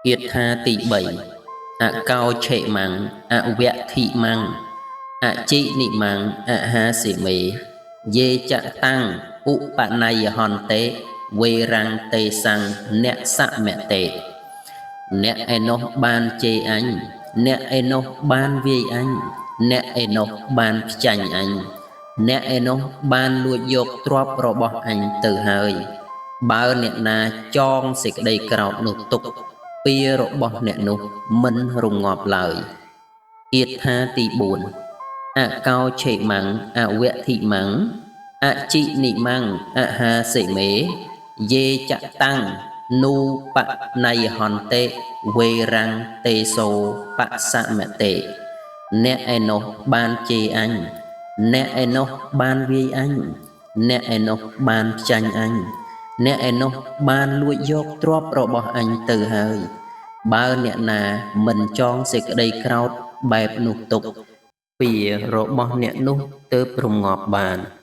គាថាទី3 អកោឆិមੰ អវធិមੰ អចិនិមੰ អហាសិមេ យេចតាំងឧបនយហន្តិ វេរੰ ទេសੰ អ្នកសមតិ អ្នកឯនោះបានជេរអញ អ្នកឯនោះបានវាយអញ អ្នកឯនោះបានផ្ចាញ់អញ អ្នកឯនោះបានលួចយកទ្រព្យរបស់អញទៅហើយ បើអ្នកណាចងសេចក្តីក្រោធនោះទុក ពៀរបស់អ្នកនោះមិនរងាប់ឡើយ។ គាថាទី4 អកោឆិមੰ អវធិមੰ អចិនិមੰ អហាសិមេ យេចតាំងនូបនយហន្តិ វេរੰ ទេសោបសមតិ អ្នកឯនោះបានជេរអញ អ្នកឯនោះបានវាយអញ អ្នកឯនោះបានផ្ចាញ់អញ អ្នកឯនោះបានលួចយកទ្រព្យរបស់អញទៅហើយ បើអ្នកណាមិនចងសេចក្តីក្រោធបែបនោះទុក ពៀរបស់អ្នកនោះទើបរងាប់បាន។